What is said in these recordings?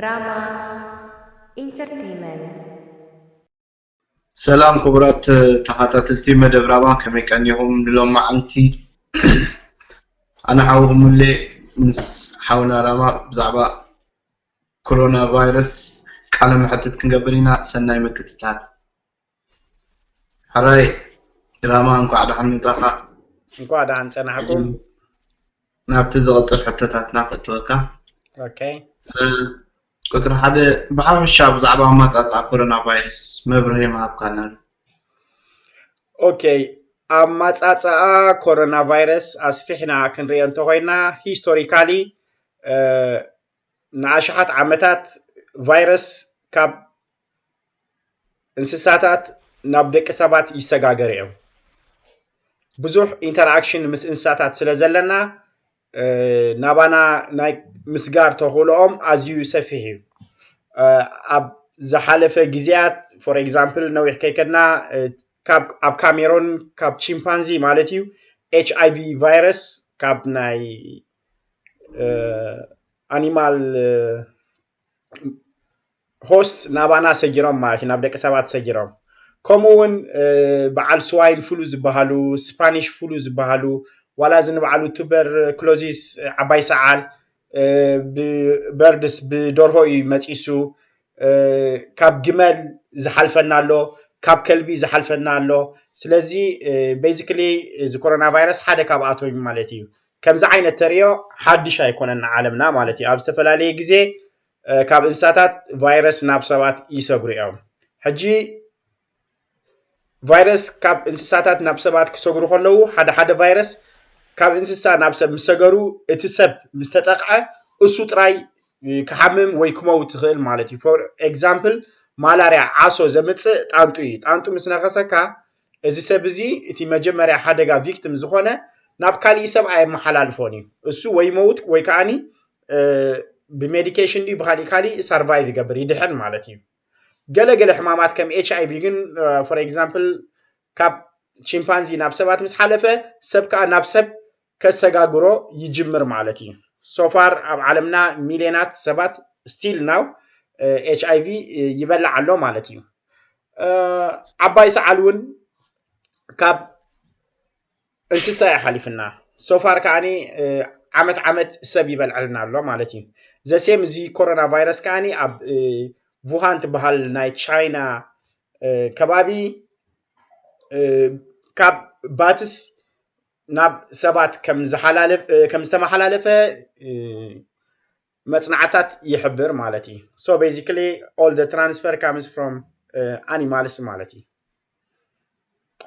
Rama Entertainment. ሰላም ክቡራት ተኸታተልቲ መደብ ራማ፣ ከመይ ቀኒኹም? ንሎማዓንቲ ኣነ ሓውኹም ሙሌ ምስ ሓውና ራማ ብዛዕባ ኮሮና ቫይረስ ቃለ መሕትት ክንገብር ኢና። ሰናይ ምክትታል። ሕራይ ራማ፣ እንኳዕ ደሓን መጻኻ። እንኳዕ ደሓን ጸናሕኩም። ናብቲ ዝቕጽል ሕቶታትና ክእትወካ። ኦኬ። ቁጽሪ ሓደ፣ ብሓፈሻ ብዛዕባ ኣማጻጽኣ ኮሮና ቫይረስ መብርሂ ምሃብካና። ኦኬ፣ ኣማጻጽኣ ኮሮና ቫይረስ ኣስፊሕና ክንሪኦ እንተኾይና፣ ሂስቶሪካሊ ንኣሽሓት ዓመታት ቫይረስ ካብ እንስሳታት ናብ ደቂ ሰባት ይሰጋገሩ እዮም። ብዙሕ ኢንተርኣክሽን ምስ እንስሳታት ስለ ዘለና ናባና ናይ ምስጋር ተኽእሎኦም ኣዝዩ ሰፊሕ እዩ። ኣብ ዝሓለፈ ግዜያት ፎር ኤግዛምፕል ነዊሕ ከይከድና ኣብ ካሜሮን ካብ ቺምፓንዚ ማለት እዩ ኤች ኣይ ቪ ቫይረስ ካብ ናይ ኣኒማል ሆስት ናባና ሰጊሮም ማለት እዩ፣ ናብ ደቂ ሰባት ሰጊሮም። ከምኡ እውን በዓል ስዋይን ፍሉ ዝበሃሉ፣ ስፓኒሽ ፍሉ ዝበሃሉ፣ ዋላ እዚ ንበዓሉ ቱበር ክሎዚስ ዓባይ ሰዓል ብበርድስ ብደርሆ እዩ መፂሱ። ካብ ግመል ዝሓልፈና ኣሎ፣ ካብ ከልቢ ዝሓልፈና ኣሎ። ስለዚ ቤዚክሊ እዚ ኮሮና ቫይረስ ሓደ ካብኣቶም እዩ ማለት እዩ። ከምዚ ዓይነት ተሪኦ ሓድሽ ኣይኮነን ንዓለምና ማለት እዩ። ኣብ ዝተፈላለየ ግዜ ካብ እንስሳታት ቫይረስ ናብ ሰባት ይሰግሩ እዮም። ሕጂ ቫይረስ ካብ እንስሳታት ናብ ሰባት ክሰግሩ ከለዉ ሓደ ሓደ ቫይረስ ካብ እንስሳ ናብ ሰብ ምስ ሰገሩ እቲ ሰብ ምስ ተጠቕዐ እሱ ጥራይ ክሓምም ወይ ክመውት ይኽእል ማለት እዩ። ፎር ኤግዛምፕል ማላርያ ዓሶ ዘምፅእ ጣንጡ እዩ። ጣንጡ ምስ ነኸሰካ እዚ ሰብ እዚ እቲ መጀመርያ ሓደጋ ቪክቲም ዝኾነ ናብ ካሊእ ሰብ ኣየመሓላልፎን እዩ። እሱ ወይ ይመውት ወይ ከዓኒ ብሜዲኬሽን ድዩ ብካሊእ ካሊእ ሳርቫይቭ ይገብር ይድሕን ማለት እዩ። ገለ ገለ ሕማማት ከም ኤች ኣይ ቪ ግን ፎር ኤግዛምፕል ካብ ቺምፓንዚ ናብ ሰባት ምስ ሓለፈ ሰብ ከዓ ናብ ሰብ ከሰጋግሮ ይጅምር ማለት እዩ። ሶፋር ኣብ ዓለምና ሚልዮናት ሰባት ስቲል ናው ኤች ኣይ ቪ ይበልዕ ኣሎ ማለት እዩ። ዓባይ ሰዓል እውን ካብ እንስሳ እያ ሓሊፍና። ሶፋር ከዓኒ ዓመት ዓመት ሰብ ይበልዐልና ኣሎ ማለት እዩ። ዘሴም እዚ ኮሮና ቫይረስ ከዓኒ ኣብ ቡሃን ትበሃል ናይ ቻይና ከባቢ ካብ ባትስ ናብ ሰባት ከም ዝተመሓላለፈ መፅናዕታት ይሕብር ማለት እዩ። So basically all the transfer comes from animals ማለት እዩ።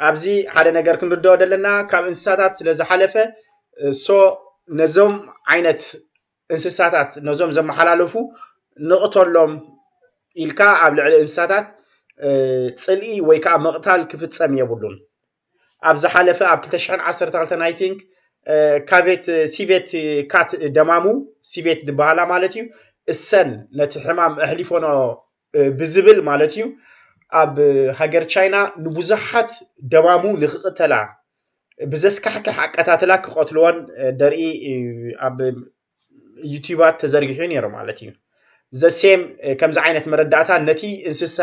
ኣብዚ ሓደ ነገር ክንርድኦ ዘለና ካብ እንስሳታት ስለ ዝሓለፈ so ነዞም ዓይነት እንስሳታት ነዞም ዘመሓላለፉ ንቕተሎም ኢልካ ኣብ ልዕሊ እንስሳታት ፅልኢ ወይ ከዓ ምቕታል ክፍፀም የብሉን። ኣብ ዝሓለፈ ኣብ ክልተ ሽሕን ዓሰርተ ክልተን I think ካቬት ሲቬት ካት ደማሙ ሲቬት ዝበሃላ ማለት እዩ እሰን ነቲ ሕማም ኣሕሊፎኖ ብዝብል ማለት እዩ ኣብ ሃገር ቻይና ንብዙሓት ደማሙ ንክቕተላ ብዘስካሕክሕ ኣቀታትላ ክቐትልዎን ደርኢ ኣብ ዩቲባት ተዘርጊሑ ነይሩ ማለት እዩ። ዘሴም ከምዚ ዓይነት መረዳእታ ነቲ እንስሳ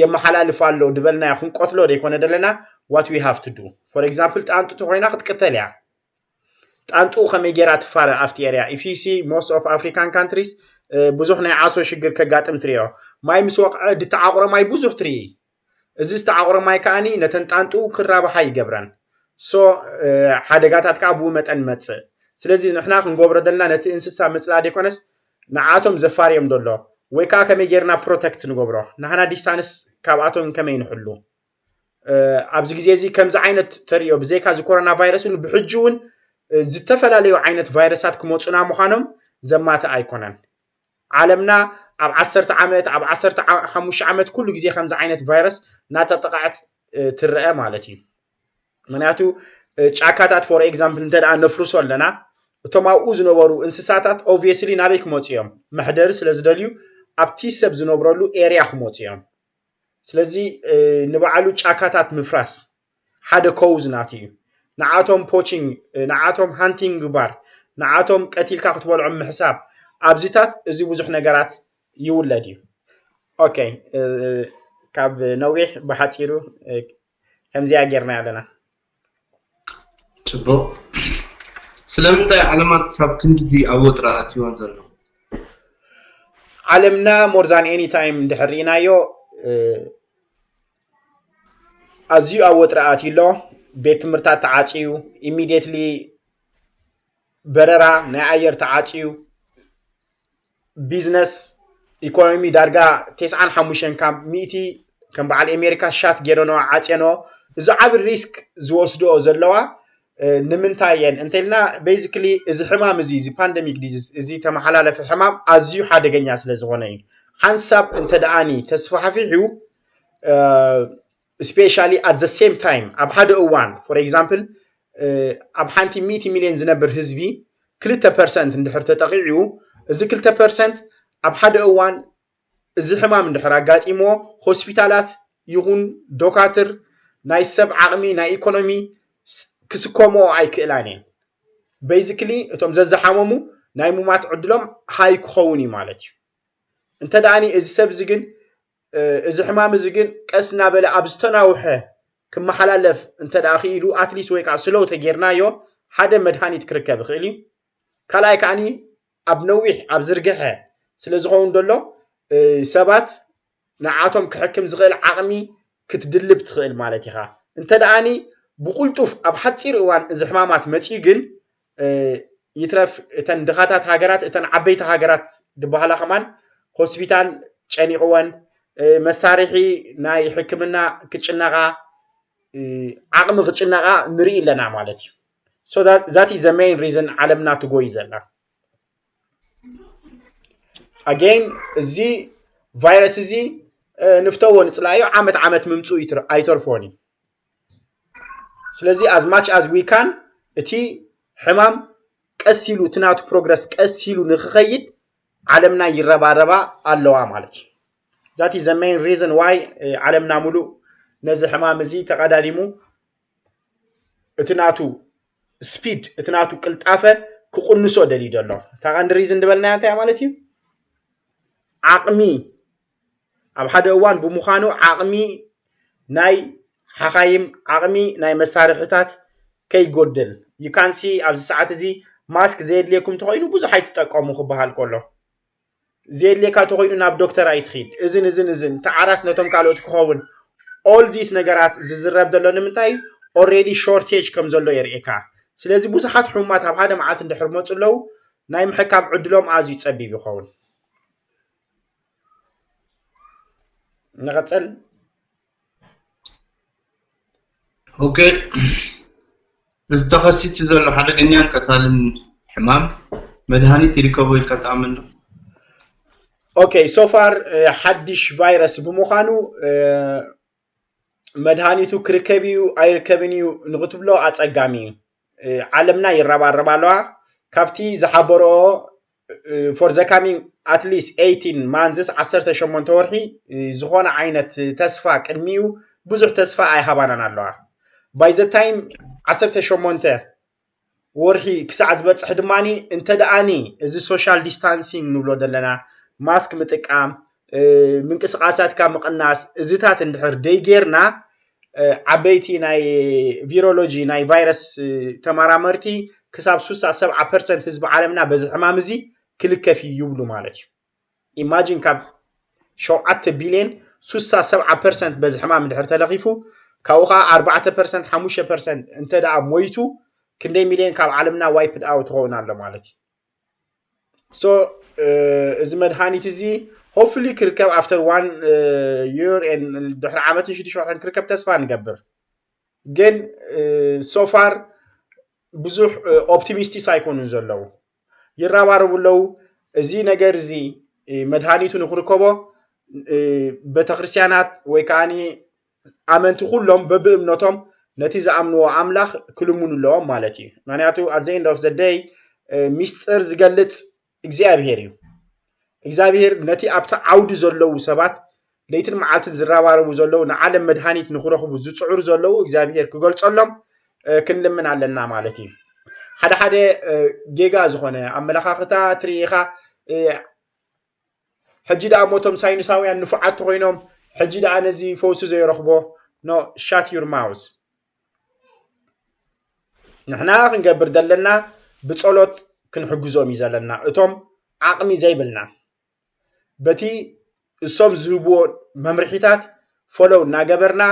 የመሓላልፍ ኣሎ ድበልናዮ ክንቆትሎ ደይኮነ ደለና what we have to do for example ጣንጡ ተኮይና ክትቅተል እያ። ጣንጡ ከመይ ገይራ ትፋረ ኣብቲ ኤርያ if you see most of African countries ብዙሕ ናይ ዓሶ ሽግር ከጋጥም ትሪኦ። ማይ ምስ ወቕዐ ድተዓቑረ ማይ ብዙሕ ትርኢ። እዚ ዝተዓቑረ ማይ ከዓኒ ነተን ጣንጡ ክራብሓ ይገብረን። So ሓደጋታት ከዓ ብኡ መጠን መፅእ። ስለዚ ንሕና ክንገብሮ ዘለና ነቲ እንስሳ ምፅላ ደይኮነስ ንዓቶም ዘፋርዮም ደሎ ወይ ከዓ ከመይ ጌርና ፕሮተክት ንገብሮ ናህና ዲስታንስ ካብኣቶም ከመይ ንሕሉ ኣብዚ ግዜ እዚ ከምዚ ዓይነት ተሪኦ ብዘይካ እዚ ኮሮና ቫይረስ እውን ብሕጂ እውን ዝተፈላለዩ ዓይነት ቫይረሳት ክመፁና ምዃኖም ዘማትእ ኣይኮነን። ዓለምና ኣብ ዓሰርተ ዓመት ኣብ ዓሰርተ ሓሙሽተ ዓመት ኩሉ ግዜ ከምዚ ዓይነት ቫይረስ እናተጠቕዐት ትረአ ማለት እዩ። ምክንያቱ ጫካታት for example እንተ ነፍርሶ ኣለና እቶም ኣብኡ ዝነበሩ እንስሳታት obviously ናበይ ክመፁ እዮም? መሕደሪ ስለ ዝደልዩ ኣብቲ ሰብ ዝነብረሉ ኤርያ ክመፁ እዮም። ስለዚ ንባዕሉ ጫካታት ምፍራስ ሓደ ኮውዝ ናቱ እዩ። ንዓቶም ፖቺንግ ንዓቶም ሃንቲንግ ግባር ንዓቶም ቀቲልካ ክትበልዖም ምሕሳብ ኣብዚታት እዚ ብዙሕ ነገራት ይውለድ እዩ። ኦኬ፣ ካብ ነዊሕ ብሓፂሩ ከምዚኣ ጌርና ኣለና። ፅቡቅ። ስለምንታይ ዓለማት ክሳብ ክንድዚ ኣብ ወጥሪ ኣትይወን ዘሎ? ዓለምና more than any time እንድሕር ርኢናዮ ኣዝዩ ኣብ ወጥሪ ኣትዩ ኣሎ። ቤት ትምህርታት ተዓፅዩ፣ immediately በረራ ናይ ኣየር ተዓፅዩ፣ ቢዝነስ ኢኮኖሚ ዳርጋ ተስዓን ሓሙሽተን ካብ ሚእቲ ከም በዓል ኣሜሪካ ሻት ገይረንኦ ዓፅየንኦ። እዚ ዓቢ ሪስክ ዝወስድኦ ዘለዋ ንምንታይ እየን እንተልና፣ basically እዚ ሕማም እዚ፣ እዚ ፓንደሚክ ዲዚዝ፣ እዚ ተመሓላለፊ ሕማም ኣዝዩ ሓደገኛ ስለ ዝኾነ እዩ። ሓንሳብ እንተ ደኣኒ ተስፋሕፊሑ፣ especially at the same time፣ ኣብ ሓደ እዋን፣ for example፣ ኣብ ሓንቲ ሚእቲ ሚልዮን ዝነብር ህዝቢ ክልተ ፐርሰንት እንድሕር ተጠቒዑ፣ እዚ ክልተ ፐርሰንት ኣብ ሓደ እዋን እዚ ሕማም እንድሕር ኣጋጢሞ፣ ሆስፒታላት ይኹን ዶካትር፣ ናይ ሰብ ዓቕሚ፣ ናይ ኢኮኖሚ ክስከምኦ ኣይክእላን እየን። Basically እቶም ዘዝሓመሙ ናይ ሙማት ዕድሎም ሃይ ክኸውን እዩ ማለት እዩ። እንተ ደኣኒ እዚ ሰብ እዚ ግን፣ እዚ ሕማም እዚ ግን ቀስ እናበለ ኣብ ዝተናውሐ ክመሓላለፍ እንተ ደኣ ክኢሉ፣ ኣትሊስት ወይ ከዓ ስሎው ተጌርናዮ፣ ሓደ መድሃኒት ክርከብ ይኽእል እዩ። ካልኣይ ከዓኒ ኣብ ነዊሕ ኣብ ዝርግሐ ስለ ዝኸውን ዘሎ ሰባት ንዓቶም ክሕክም ዝኽእል ዓቕሚ ክትድልብ ትኽእል ማለት ኢኻ። እንተ ደኣኒ ብቁልጡፍ ኣብ ሓፂር እዋን እዚ ሕማማት መፅዩ ግን ይትረፍ እተን ድኻታት ሃገራት፣ እተን ዓበይቲ ሃገራት ዝበሃላ ከማን ሆስፒታል ጨኒቕወን፣ መሳርሒ ናይ ሕክምና ክጭነቓ፣ ዓቕሚ ክጭነቓ ንርኢ ኣለና ማለት እዩ። So that, that is the main reason ዓለምና ትጎይ ዘላ። Again እዚ ቫይረስ እዚ ንፍተዎ ንፅላዮ ዓመት ዓመት ምምፅኡ ኣይተርፎን እዩ። ስለዚ as much as we can እቲ ሕማም ቀስ ኢሉ እቲ ናቱ ፕሮግረስ ቀስ ኢሉ ንክኸይድ ዓለምና ይረባረባ ኣለዋ ማለት እዩ። That is the main reason why ዓለምና ሙሉእ ነዚ ሕማም እዚ ተቐዳዲሙ እቲ ናቱ ስፒድ፣ እቲ ናቱ ቅልጣፈ ክቕንሶ ደልዩ ዘሎ። እታ ቀንዲ ሪዝን ዝበልናያ እንታይ ማለት እዩ? ዓቕሚ ኣብ ሓደ እዋን ብምዃኑ ዓቕሚ ናይ ሓኻይም፣ ዓቕሚ ናይ መሳርሕታት ከይጎድል። You can see ኣብዚ ሰዓት እዚ ማስክ ዘየድልየኩም ተኾይኑ ብዙሕ ኣይትጠቀሙ ክበሃል ከሎ፣ ዘየድልየካ ተኾይኑ ናብ ዶክተር ኣይትኺድ። እዝን እዝን እዝን ተዓራት ነቶም ካልኦት ክኸውን። All these ነገራት ዝዝረብ ዘሎ ንምንታይ? Already shortage ከም ዘሎ የርእየካ። ስለዚ ብዙሓት ሕሙማት ኣብ ሓደ መዓልቲ እንድሕር መፁ ኣለዉ ናይ ምሕካም ዕድሎም ኣዝዩ ፀቢብ ይኸውን። ንቐፅል። ኦኬ፣ እዚ ተኸሲቱ ዘሎ ሓደገኛን ቀታልን ሕማም መድሃኒት ይርከቦ ኢልካ ትኣምን ዶ? ኦኬ፣ so far ሓድሽ ቫይረስ ብምዃኑ መድሃኒቱ ክርከብ እዩ ኣይርከብን እዩ ንክትብሎ ኣፀጋሚ እዩ። ዓለምና ይረባረባ ኣለዋ። ካብቲ ዝሓበረኦ for the coming at least eighteen months፣ ዓሰርተ ሸሞንተ ወርሒ ዝኾነ ዓይነት ተስፋ ቅድሚኡ ብዙሕ ተስፋ ኣይሃባናን ኣለዋ። By the time ዓሰርተ ሸሞንተ ወርሒ ክሳዕ ዝበፅሕ ድማ እንተ ደኣኒ እዚ social distancing ንብሎ ዘለና፣ ማስክ ምጥቃም፣ ምንቅስቃሳትካ ምቕናስ፣ እዚታት እንድሕር ደይጌርና ዓበይቲ ናይ ቪሮሎጂ ናይ ቫይረስ ተመራመርቲ ክሳብ ሱሳ ሰብዓ ፐርሰንት ህዝቢ ዓለምና በዚ ሕማም እዚ ክልከፍ እዩ ይብሉ ማለት እዩ። ኢማጂን ካብ ሸውዓተ ቢልዮን ሱሳ ሰብዓ ፐርሰንት በዚ ሕማም እንድሕር ተለኺፉ ካብኡ ከዓ ኣርባዕተ ፐርሰንት ሓሙሽተ ፐርሰንት እንተ ደኣ ሞይቱ ክንደይ ሚልዮን ካብ ዓለምና ዋይፕድ ኣውት ክኸውን ኣሎ ማለት እዩ። So እዚ መድሃኒት እዚ hopefully ክርከብ after one year and ድሕሪ ዓመትን ሽዱሽተ ወርሕን ክርከብ ተስፋ ንገብር። ግን so far ብዙሕ ኦፕቲሚስቲስ ኣይኮኑን ዘለዉ፣ ይረባረቡ ኣለዉ። እዚ ነገር እዚ መድሃኒቱ ንክርከቦ ቤተክርስትያናት ወይ ከዓ ኣመንቲ ኩሎም በብእምነቶም ነቲ ዝኣምንዎ ኣምላኽ ክልምኑ ኣለዎም ማለት እዩ። ምክንያቱ at the end of the day ሚስጥር ዝገልጽ እግዚኣብሄር እዩ። እግዚኣብሄር ነቲ ኣብቲ ዓውዲ ዘለዉ ሰባት ለይትን መዓልትን ዝረባረቡ ዘለዉ ንዓለም መድሃኒት ንክረኽቡ ዝፅዕሩ ዘለዉ እግዚኣብሄር ክገልፀሎም ክንልምን ኣለና ማለት እዩ። ሓደ ሓደ ጌጋ ዝኾነ ኣመለኻኽታ ትርኢ ኢኻ። ሕጂ ደኣ ሞቶም ሳይንሳውያን ንፉዓት ተኾይኖም ሕጂ ደኣ ነዚ ፈውሲ ዘይረኽቦ? No, shut your mouth። ንሕና ክንገብር ዘለና ብጸሎት ክንሕግዞም እዩ ዘለና፣ እቶም ዓቕሚ ዘይብልና። በቲ እሶም ዝህብዎ መምርሒታት ፎሎው እናገበርና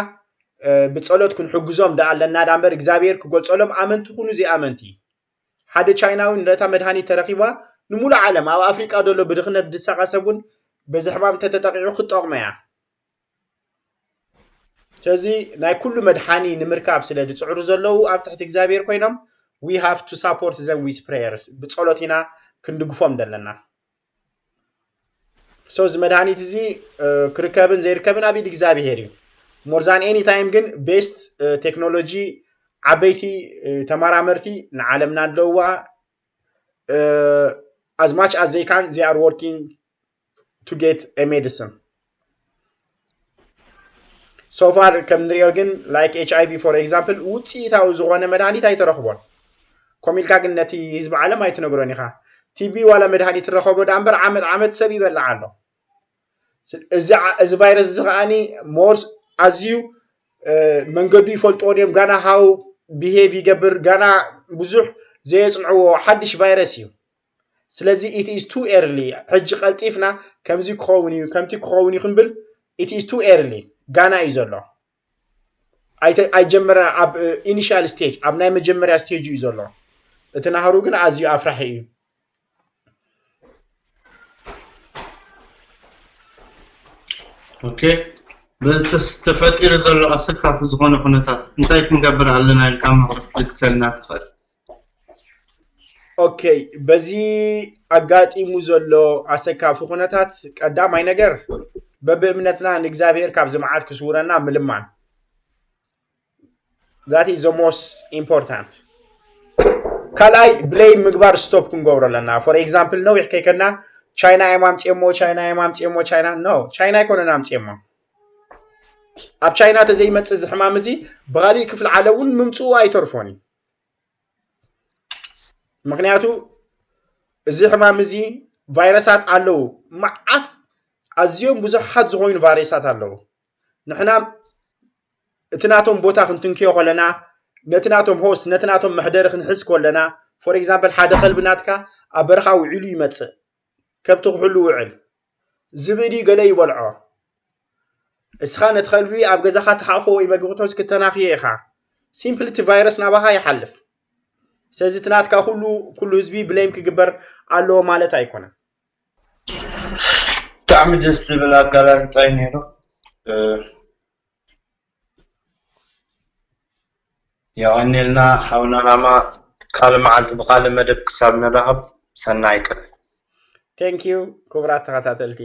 ብጸሎት ክንሕግዞም ደኣ ኣለና። ዳምበር እግዚኣብሔር ክገልጸሎም ኣመንቲ ኩኑ ዘይኣመንቲ። ሓደ ቻይናዊ ነታ መድሃኒት ተረኺባ ንሙሉ ዓለም ኣብ ኣፍሪቃ ዘሎ ብድኽነት ዝሳቐ ሰብ እውን በዚ ሕማም እንተተጠቂዑ ክትጠቕሞ እያ። ስለዚ ናይ ኩሉ መድሓኒ ንምርካብ ስለ ዝፅዕሩ ዘለዉ ኣብ ትሕቲ እግዚኣብሔር ኮይኖም we have to support them with prayers፣ ብፀሎት ኢና ክንድግፎም ዘለና። So እዚ መድሃኒት እዚ ክርከብን ዘይርከብን ኣብ ኢድ እግዚኣብሔር እዩ። More than any time ግን best ቴክኖሎጂ ዓበይቲ ተመራመርቲ ንዓለምና ኣለውዋ። As much as they can, they are working to get a medicine. So far ከም ንሪኦ ግን like ኤች ኣይ ቪ for example ውፅኢታዊ ዝኾነ መድሃኒት ኣይተረኽቦን። ኮሚልካ ግን ነቲ ህዝቢ ዓለም ኣይትነግሮን ኢኻ። ቲ ቢ ዋላ መድሃኒት ትረኸቦ ደኣ እምበር ዓመት ዓመት ሰብ ይበልዕ ኣሎ። እዚ ቫይረስ እዚ ከዓኒ more ኣዝዩ መንገዱ ይፈልጥዎ ድዮም፣ ጋና how behave ይገብር፣ ጋና ብዙሕ ዘየፅንዕዎ ሓድሽ ቫይረስ እዩ። ስለዚ it is too early። ሕጂ ቀልጢፍና ከምዚ ክኸውን እዩ ከምቲ ክኸውን እዩ ክንብል it is too early። ጋና እዩ ዘሎ። ኣይጀመረ ኣብ initial stage፣ ኣብ ናይ መጀመርያ stage እዩ ዘሎ። እቲ ናህሩ ግን ኣዝዩ ኣፍራሒ እዩ። ኦኬ፣ በዚ ተፈጢሩ ዘሎ ኣሰካፊ ዝኾነ ኩነታት እንታይ ክንገብር ኣለና ኢልካ ምኽሪ ክትልግሰልና ትኽእል? ኦኬ፣ በዚ ኣጋጢሙ ዘሎ ኣሰካፊ ኩነታት ቀዳማይ ነገር በብእምነትና ንእግዚኣብሔር ካብዚ መዓት ክስውረና ምልማን። That is the most important። ካልኣይ ብሌም ምግባር ስቶፕ ክንገብሮ ኣለና። For example ነዊሕ ከይከድና ቻይና እዮም ኣምፅኦሞ፣ ቻይና እዮም ኣምፅኦሞ፣ ቻይና no፣ ቻይና ኣይኮነን ኣምፅኦሞ። ኣብ ቻይና ተዘይመፅእ እዚ ሕማም እዚ ብካሊእ ክፍሊ ዓለም እውን ምምፅኡ ኣይተርፎን እዩ። ምክንያቱ እዚ ሕማም እዚ ቫይረሳት ኣለዉ፣ መዓት ኣዝዮም ብዙሓት ዝኾይኑ ቫይረሳት ኣለዉ። ንሕና እቲ ናቶም ቦታ ክንትንክዮ ከለና፣ ነቲ ናቶም ሆስት ነቲ ናቶም መሕደሪ ክንሕዝ ከለና፣ for example ሓደ ከልቢ ናትካ ኣብ በረኻ ውዒሉ ይመፅእ፣ ከብቲ ክሕሉ ውዕል፣ ዝብኢ ድዩ ገለ ይበልዖ። እስኻ ነቲ ከልቢ ኣብ ገዛኻ ትሓቕፎ ወይ መግቢ ክትወስድ ክትተናኽዮ ኢኻ። ሲምፕሊ እቲ ቫይረስ ናባኻ ይሓልፍ። ስለዚ እቲ ናትካ ኩሉ ኩሉ ህዝቢ ብሌም ክግበር ኣለዎ ማለት ኣይኮነን። ብጣዕሚ ደስ ዝብል ኣገላልፃ እዩ ነይሩ። የቐንየልና ሓውና ራማ። ካልእ መዓልቲ ብኻልእ መደብ ክሳብ ንራኸብ ሰናይ ቀን። Thank you ክቡራት ተኸታተልቲ።